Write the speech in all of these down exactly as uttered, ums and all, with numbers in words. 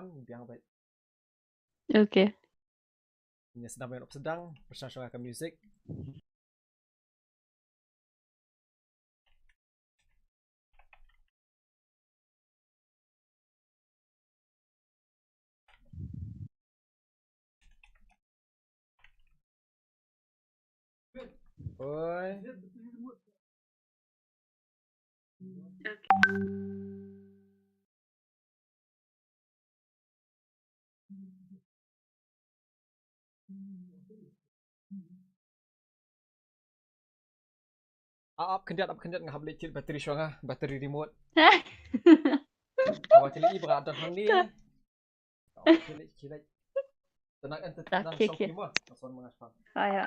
Biang bad. Okay. Ïa sdang ban ïa sdang, pyrshang shong ka music. Oi. Ah, ap khyndiat, ap khyndiat, nga hap leit check battery shuwa nga, battery remote. Haba check leit i ba ka don hangne. Ka. Oh, check leit, check leit. Tenang, ente tenang, okay, shong okay. Kima, ka son mengas pam. Ah, ya.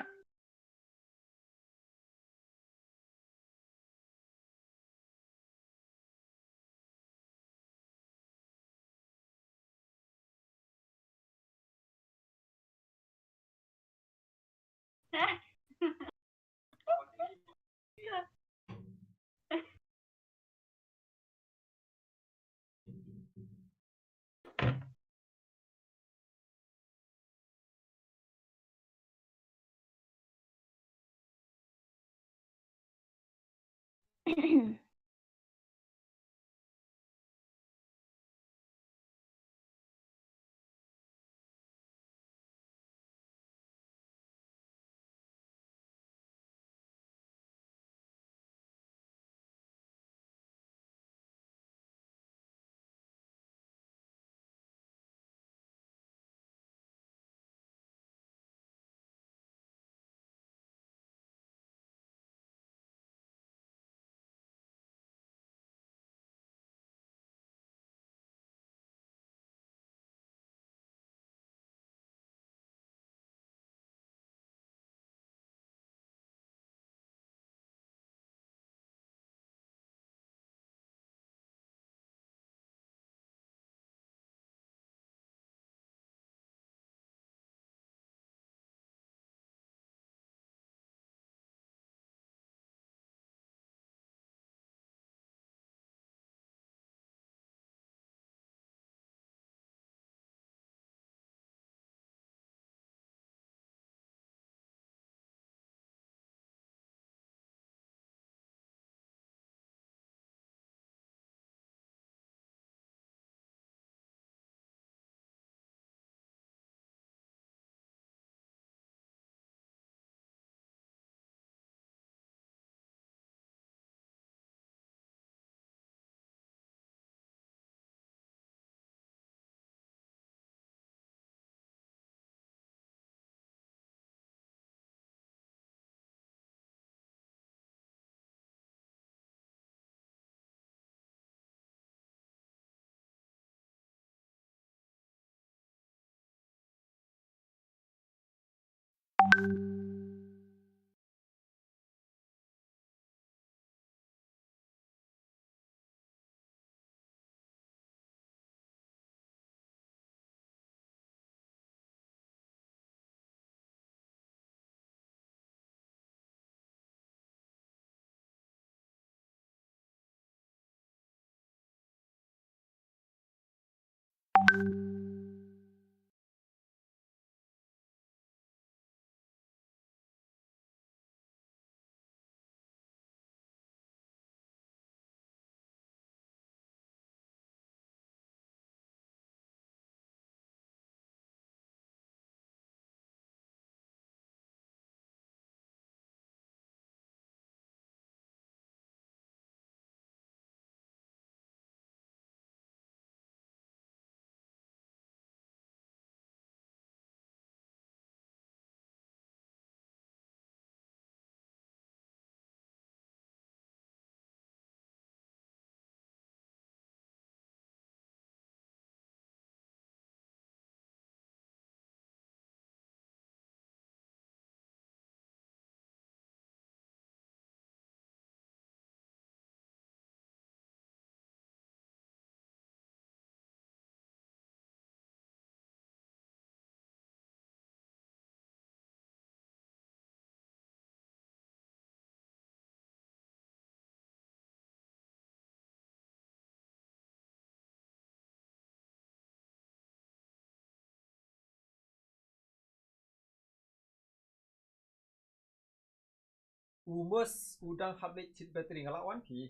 U Mus u dang hap leit check battery, nga lah wan phi.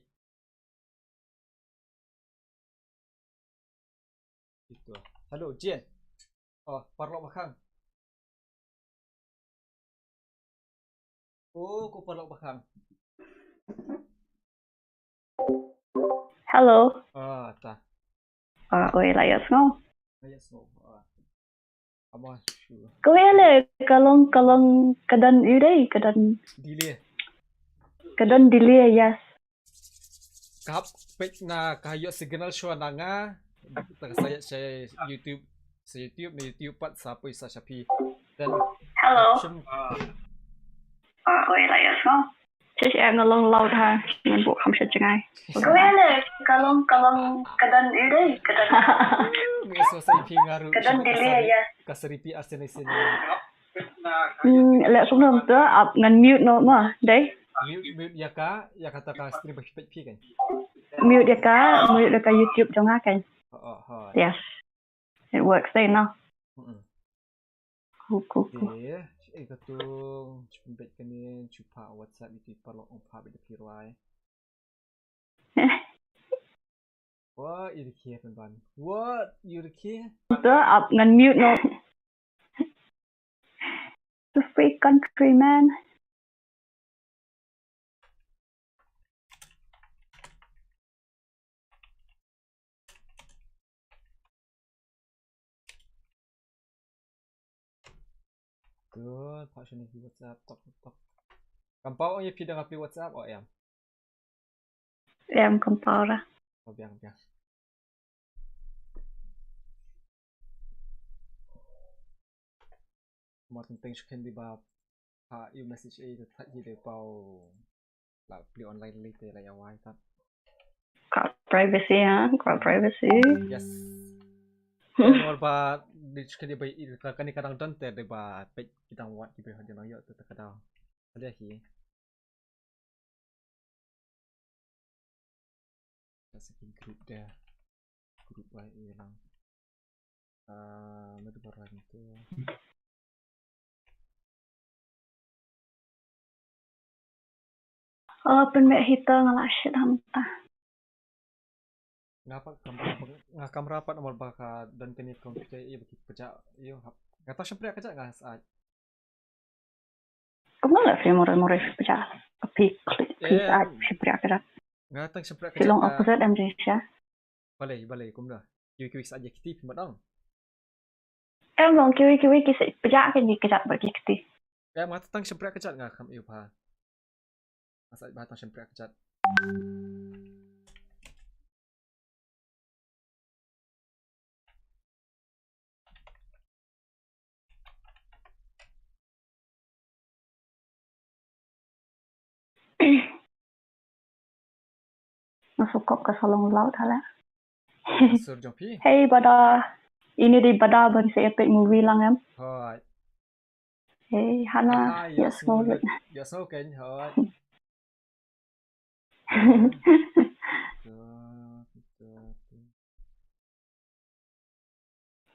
Itu. Hello, Jane. Oh, paralok ba khang. Oh, ko paralok ba khang. Hello. Ah, ta. Ah, oi, la ïohsngew. La ïohsngew. Ah. Aba shu. Kawei leh, ka long, ka long, ka don ïa u dei, ka don. Delay. Ka don delay, yes. Ka hap peit na ka ïoh signal shuwa na nga. Te ka sa ïa sha YouTube, sha YouTube, na YouTube pat sa poi sa sha phi. Then hello. Shim. Ah, oi, la ïohsngew. Shisha nga long loud ha, ngan buh kham sha jngai. Kawei leh, ka long, ka long, ka don ïa u dei, ka don. Ngi sa sa phi nga ruh. Ka don delay, yes. Ka sa repeat ar sien sien. Hmm, leh kumno to, ap ngan mute noh ma, dei? Mute, mute ïa ka, ïa kata ka stream ba phi peit phi kan. Mute ïa ka, mute ïa ka YouTube jong nga kan. Oh, oh, oh. Yes. It works dei no. Mm-mm. Cool, cool, cool. Te, eh, ka tu, shu pynbeit kane, shu phah WhatsApp ïa ki paralok, ong phah beit da phi rwai. What? Ïa ki pynban. What? Ïa ki? To ap ngan mute noh. The freak country, man. Good, phah shane ki WhatsApp, tok, tok. Kam paw ong ïa phi dang ap ïa WhatsApp, oh, em. Em, kam paw ra. Oh, biang, biang. Mo teng teng shu khein dei ba phah ïa u message ei, te thait hi dei paw. La plie online lei te la ïa wai tat. Ka privacy ha, ka privacy. Yes. Namar ba dei shu khein dei ba i ka kane ka dang don te dei ba peit ki dang wad ki briew ha dei nang ïoh te ka dang. Ka dei hi. Ka sa ki group de. Group ba i lang. Ah, mete ba rang tu. Oh, pynbeit hi to nga la shit hangta. Nga pat kam, nga kam rapat namar ba ka don kane ka computer ïa ba ki pjah ïa hap. Nga tang shympriah kjat nga sa. Kumno la phi mure mure pjah. Phi phi sa shympriah kjat. Nga tang shympriah kjat. Phi long opposite em ri sha. Balei, balei kumno. Kiwei kiwei sa ïa kti phi ma dang. Em long kiwei kiwei ki sa pjah ki ni kjat bad ki kti. Em nga tang shympriah kjat nga kham ïa pha. Nga sa ba tang shympriah kjat. Nga sukop ka sa long loud hala. Sur jong phi. Hey bada. Ini dei bada ban sa epic movie lang em. Hoi. Hey Hana, ah, ïa sngew lut. Ïa sngew kan, hoi.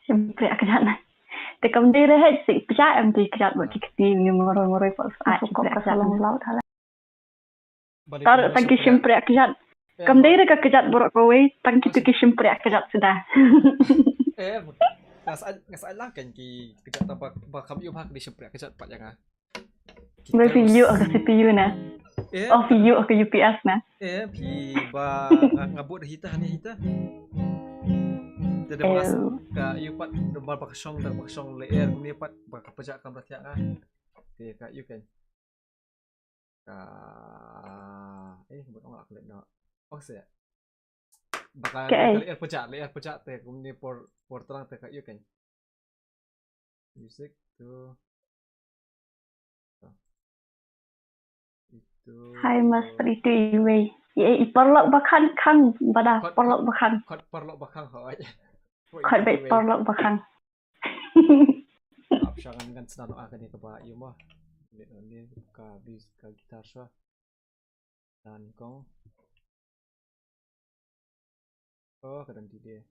Shympriah kjat na. Te kam dei re hej si pjah em dei kjat bad ki kti ni moroi moroi pa sa sukop ka sa long loud hala. Tar tang ki shympriah kjat. Kam dei re ka kjat baroh kawei tang kitu ki shympriah kjat suda. Eh, nga sa, nga sa lang kan ki kjat tang ba, ba kam ïoh ba ki shympriah kjat pat ïa nga. Ba phi ïoh ka C P U na. Eh. Oh, phi ïoh ka U P S na. Eh, phi ba nga, nga bud hita hane hita. Te da ba ka ïoh pat da ba ka shong da ba ka shong lyer kumne pat ba ka pjah kam ra thiah nga. Te ka ïoh kan. Ka, eh, bud ong ak leh no. Oh, se. Ba ka lyer pjah, lyer pjah te kumne por, por trang te ka ïoh kan. Music to. Itu. Hai mas, itu iwei. Ye, i paralok ba khang khang bada paralok ba khang. Khot paralok ba khang hoi. Khot beit paralok ba khang. Ap sha ngan ngan sna no a kane kaba ïoh ma. Ni ni ka bis ka guitar sha. Nyngkong. Oh, ka don delay.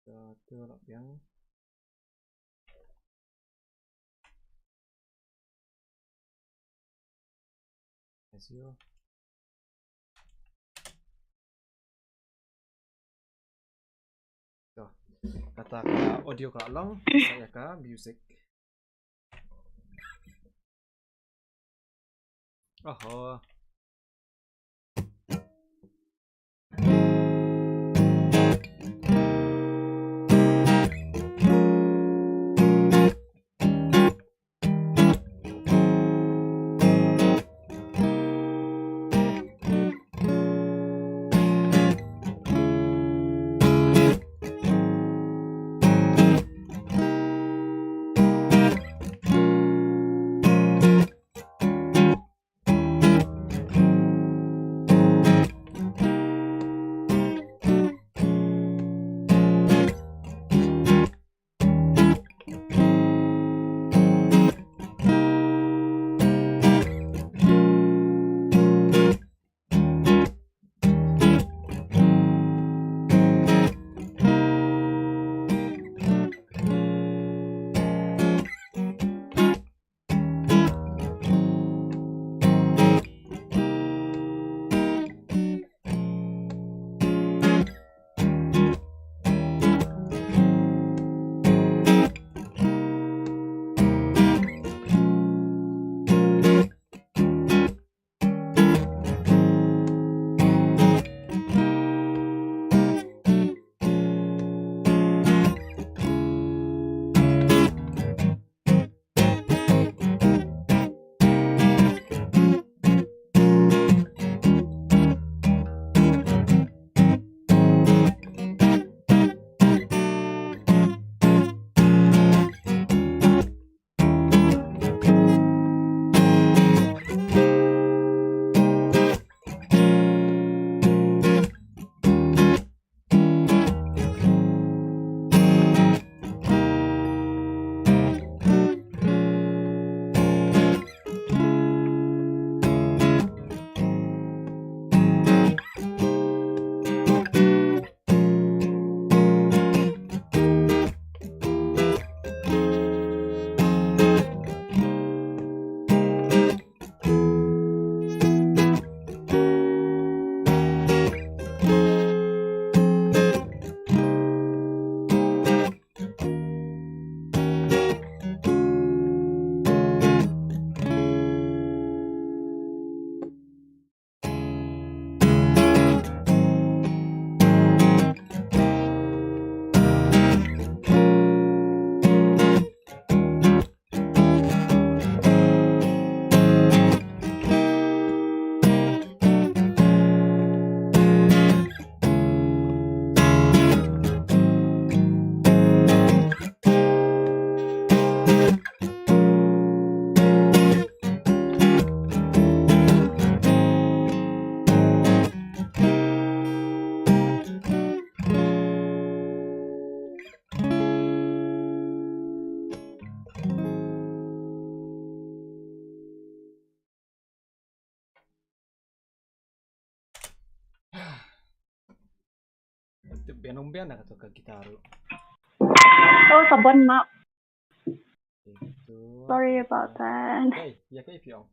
Ka tu lah biang. Sio. To. Kata ka audio ka la long, sa ïa ka music. Oho. Te biang ong biang na kato ka gitar. Oh, sabon map. Itu. Sorry about that. Hey, ya ka ipiong.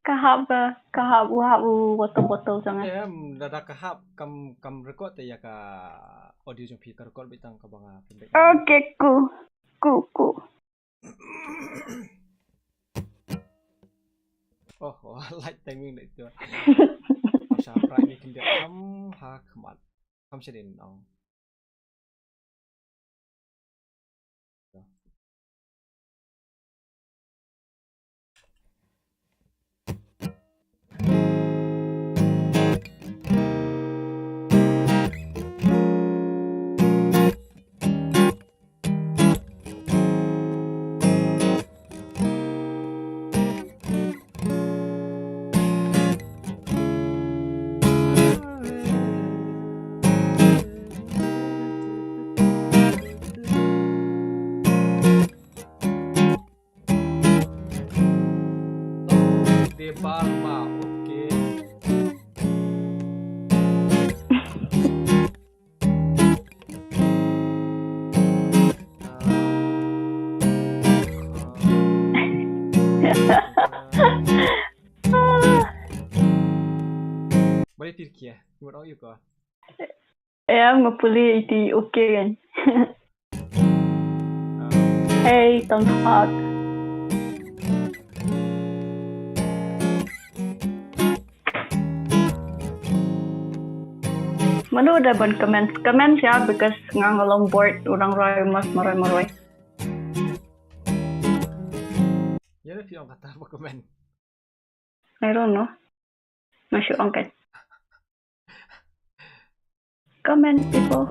Ka hap ka, ka hap, u hap u water bottle jong nga. Em, da da ka hap kam, kam record te ya ka audio jong phi ka record bitang ka banga pendek. Okay, ku. Ku, ku. Oh, oh, light timing da itu. Masa prai ni kinda am ha khmat. Kam sedin ong. Debbarma, okay. Tir kia. Ngut ong yu ko. Em, nga puli iti okay kan. Hey, thumbs up. Mano da ban comment? Comment ya, because nga nga long bored, u dang rai mas maroi maroi. Ya, phi ong kata ba comment. I don't know. Nga shu ong kan. Comment, people.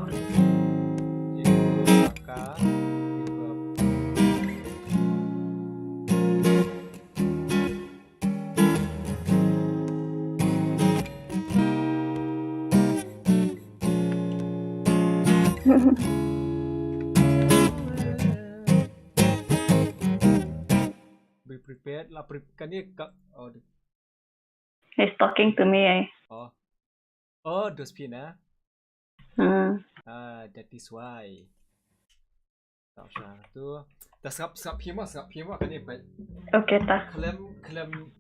Be prepared lah, pre- kane ka, oh, di- He's talking to me, eh. Oh. Oh, those pin, eh? Hmm. Ah, that is why. Tak usah tu. Dah sngap, sngap hi mo, sngap hi mo, kane ba. Okay, ta. Khlem, khlem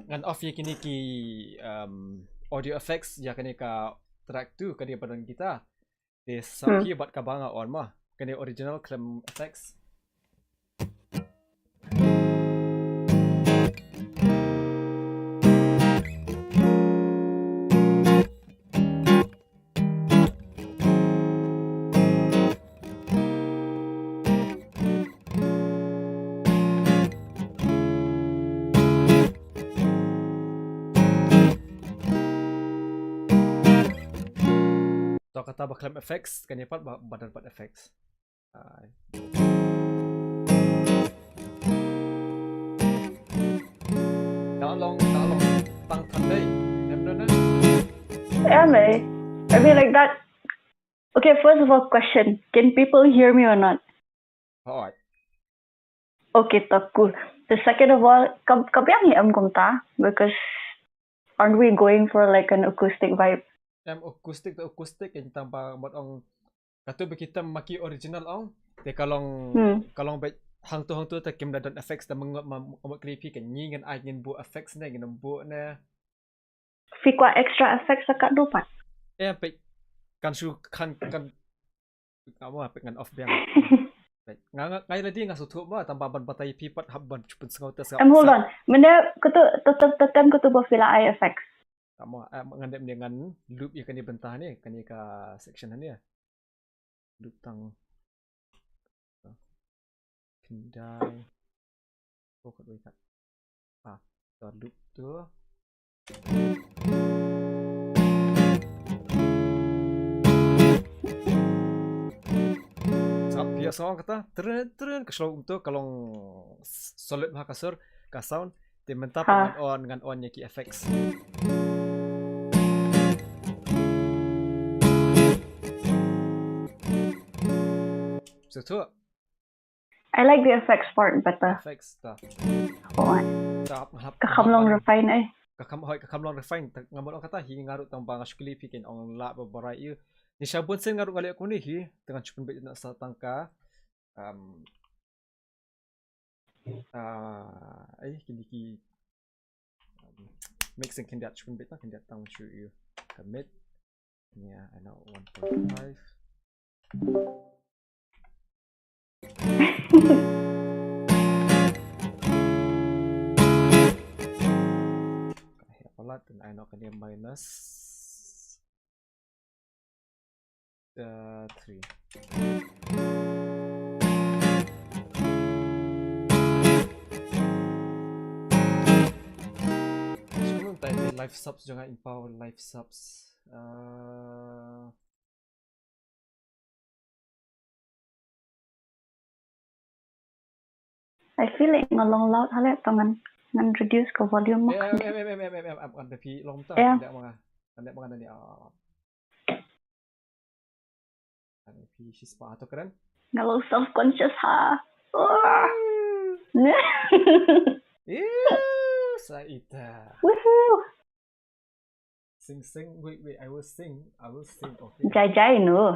ngan off ïa kine ki, um, audio effects ïa kane ka track two, kane ba don guitar. Te sngap hi bad kaba nga on mo. Kane original khlem effects. To kata ba khlem effects, kane pat ba, ba don pat effects. Ai. Ka long, ka long tang than dei. Em don, eh? Em, eh. I mean, like that. Okay, first of all, question. Can people hear me or not? Hooid. Okay, to cool. The second of all, ka, ka biang hi em kumta, because aren't we going for, like, an acoustic vibe? Em acoustic to acoustic, kan tang ba mut ong katu ba kita ma ki original ong. Te ka long, hmm, ka long ba hangtu hangtu te kim da don effects, te ma ngi, ma, ma ngi kylli phi kan ngi ngan ai ngin buh effects ne, ngin buh ne. Phi kwah extra effects sa katto pat? Eh, peit, kan shu, kan, kan, nga mo, peit ngan off biang. Peit, nga, nga, nga ready, nga sngewthuh mo, tang ba ban batai phi pat hap ban shu pynsngew te sa. Em, hold on. Mynne katu, te, te, te, tem katu ba phi la ai effects. Nga mo, eh, ngan dep ne ngan loop ïa kane bynta ne, kane ka section ne. Loop tang. Khyndai. Oh, kat wei kat. Ah, to loop tu. Sngap ïa song kata, tren, tren, ka shlong tu, ka long s-, solid bha ka sur, ka sound. Te mynta pat ngan on, ngan on ïa ki effects. Sngewthuh? I like the effects part better. Effects ta. Oh, ai. Ta hap, hap, ka kham long refine, eh. Ka kham, hooid, ka kham long refine. Ta, nga mut ong kata hi nga ruh tang ba nga shu kylli phi kan ong lah ba barai ïa. Ni sha bun sien nga ruh nga leh kumne hi. Te ngan shu pynbeit na sa tang ka. Um, ah, eh, kine ki, um, mixing khyndiat, shu pynbeit na khyndiat tang shu ïa ka mid. Nia, I know one point five. Ka heh palat, and I know kane minus, uh, three. Live subs jong nga, empower live subs. Uh, I feel like nga long loud, hale, to ngan, ngan reduce ka volume mo. Em, em, em, em, em, em, em, em, em, em, phi long ta, em. Nda manga, nda manga ni, ah. Ani phi shi spah to kren. Nga long self conscious ha. Wah. Ew, sa ita. Woohoo. Sing, sing, wait, wait, I will sing, I will sing, okay. Jai jai no.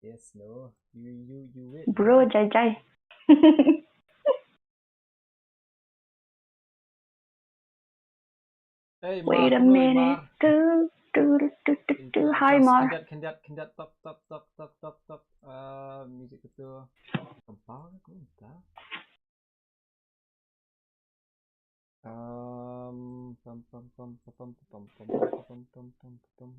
Yes, no. You, you, you wait. Bro, jai jai. Hey, wait a minute, too. Tu, tu, tu, tu, tu. Hi, Mar. Khyndiat, khyndiat, khyndiat, top, top, top, top, top, top. Ah, music itu. Kempa ke kumta? Um, pam, pam, pam, pam, pam, pam, pam, pam, pam, pam, pam, pam.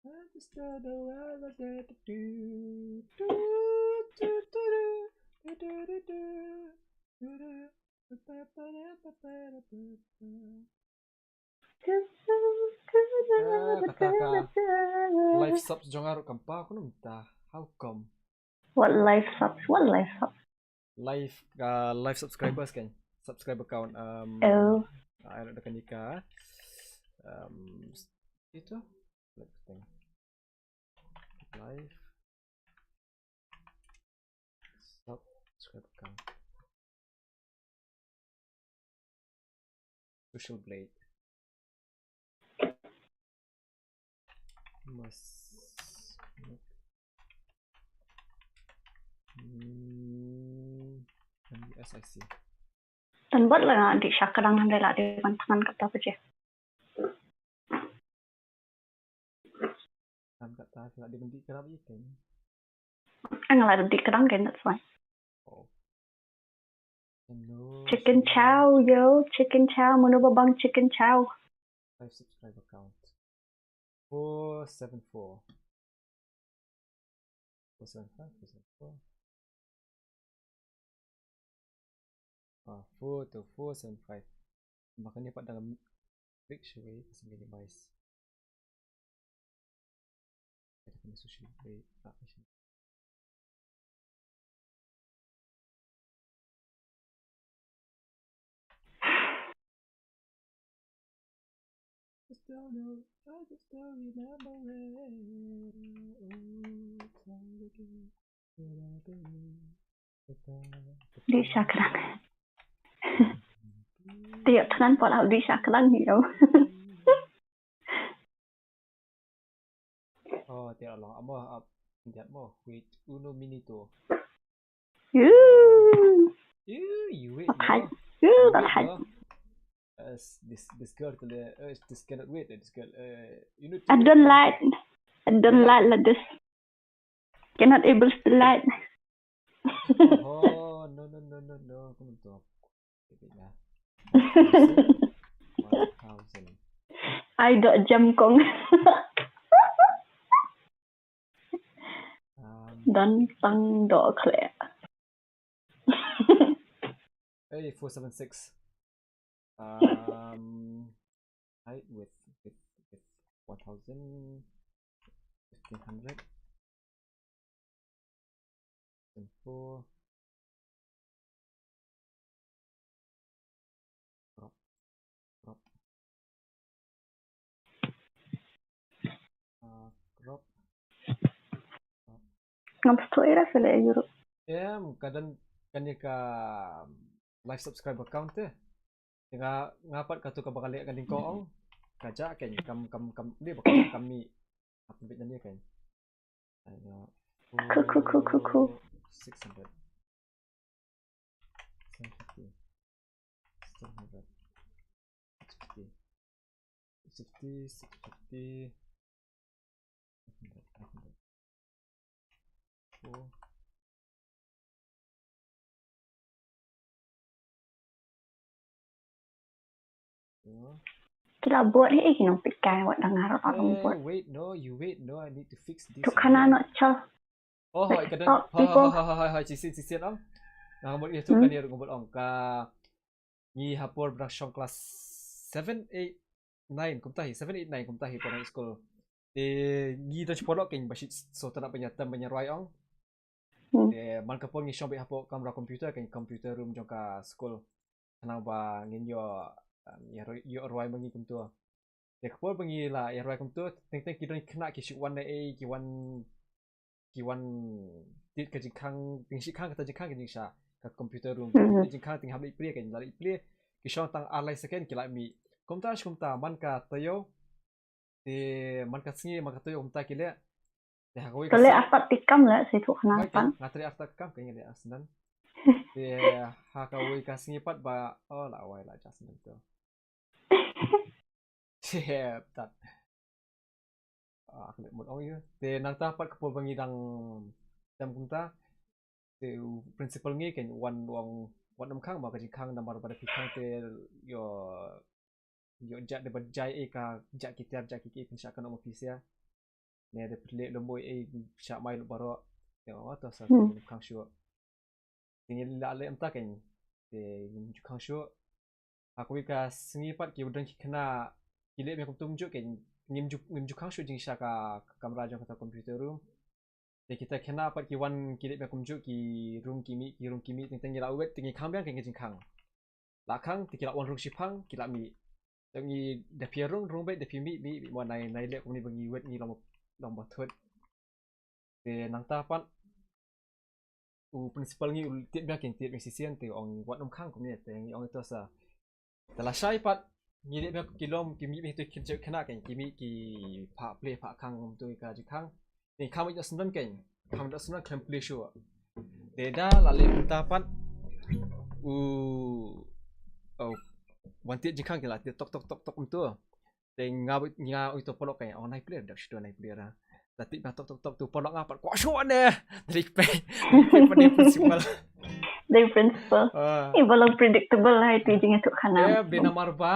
Eh, kata ka live subs jong nga ruh kam paw, kumno mynta? How come? What live subs? What live subs? Live, uh, live subscribers kan. Subscriber count. Um, oh. Ai ruh da kane ka. Um, itu. Live thing. Live. Subscriber count. Social Blade. Mas. Hmm. M U S I C. Tan bad la nga dih sha kdang hynrei la dei ban thngan kata pa je. Kan kata ka la dei ban dih kdang ïa kane. Nga la dih kdang kan, that's why. Oh. Hello, Chicken Chow, yo, Chicken Chow, mano ba bang Chicken Chow? Five subscriber count. Four seven four. Four seven five, four seven four. Ah, four to four seven five. Makane pat dang click shawei ka minimize. Ada kena social blade. Ah, social. Just don't know, I just don't remember it. Oh, it's all again. Dih sha kdang. Dih thngan pat la dih sha kdang ïa. Oh, tiap lah, amo, ap, tiap mo, wait, uno minuto. Ooh. Ooh, you wait, no? Ooh, you wait, no? As this, this girl, uh, this cannot wait, this girl, uh, you know. I don't like, I don't like, like this. Cannot able to like. Oh, no, no, no, no, no. Come on, talk. One thousand. Ai doh jam kong. Um, don tang doh khleh. Hey, four seven six. Um, height with, with, with one thousand, fifteen hundred. Info. Crop. Crop. Ah, crop. Crop. Ngam sngewthuh ïa ka leh Europe. Em, ka don kane ka live subscriber count te. Nga, nga pat katu kaba ka leh ka nyngkong. Ka jah kein kam, kam, kam, ne ba kam, kam mih. Aku bit nani kein. Ayo. Cool, cool, cool, cool, cool. Six hundred. Seven fifty. Seven hundred. Six fifty. Six fifty, six fifty. Five hundred, five hundred. Cool. Ki la bot hi, eh, ki nongpikai wat dang ngarot, eh, nong bot. Wait, no, you wait, no, I need to fix this. Tu khana no chal. Oh, hoi, ka don. Hoi, hoi, hoi, hoi, shisien, shisien ong. Nga mut ïa tu ka, hmm, ïa ruh nga mut ong ka. Ngi ha por ba dang shong class seven, eight, nine kumta hi, seven, eight, nine kumta hi por ngi skul. Te ngi don shipor lok kein ba shu sngewtynnat ban ïatem ban ïarwai ong. Hmm. Te man ka por ngi shong beit hapoh kamra computer, kein computer room jong ka skul. Khnang ba ngin ïoh, um, ïa rwai, ïoh rwai ma ngi kumto. Te ka por ba ngi la ïa rwai kumto, teng teng ki don khynnah ki shu wan na ei, ki wan, ki wan tied ka jingkhang, teng shu khang kata jingkhang ka jingshah, ka computer room. Mhm. Tied jingkhang teng hap leit plie, ka la leit plie. Ki shong tang ar lai second ki la mih. Kumta shi kumta man ka taïew. Te man ka sngi man ka taïew kumta ki leh. Te ha kawei ka sngi. Ka leh artat ki kam leh, shi tu khana pat. Nga trei artat ki kam, ka ngi leh artat. Te ha kawei ka sngi pat ba, oh, la wai la adjust mynta. Te tat. Ah, ka leh mut ong ïa. Te nangta pat ka por ba ngi dang tem kumta, te u principal ngi kein wan ong wat nym khang ba ka jingkhang namar ba da phi khang te ïoh, ïoh jah da ba jai ei ka jah ki tiar jah ki ki phin shah kynnoh ma phi sha. Ne da phi leh lum ei ei shah mai lut baroh. Te ong to sa, hmm, nym khang shuh. Te ngi la leh mynta kein. Te ngim ju khang shuh. Ha kawei ka sngi pat ki don ki khynnah ki leh biang kumjuh kein, ngim ju, ngim ju khang shuh jingshah ka kamra jong kata computer room. Te kita khynnah pat ki wan ki leh biang kumjuh, ki rung ki mih, ki rung ki mih, teng teng ngi la wet, te ngi khang biang kein ka jingkhang. La khang, te ki la wan rung shiphang, ki la mih. Te ngi da phi rung, rung beit, da phi mih, mih, mih, mo nai, nai leh kumne ba ngi wet ngi long, long ba thut. Te nangta pat u principal ngi u tied biang kein, tied biang shisien, te ong wat nym khang kumne, te ngi ong to sa. Te lashai pat ngi leh biang ki lum ki mih biang to ki khynnah kein, ki mih ki phah plie phah khang kumto ka jingkhang. Te kham ïoh syndon kein, kham ïoh syndon khlem plie shuh. Te da la leh mynta pat u, oh, wan tied jingkhang kein la tied tok tok tok tok kumto. Te nga, nga ong to paralok kein, oh, nai plie, dak shuh to nai plie ra. La tied biang tok tok tok, to paralok nga pat kwah shuh ne. Dei peit, dei peit pat dei principal. Dei principal. Ah. Ïa ba long predictable ha iti jingïathuhkhana. Eh, dei namar ba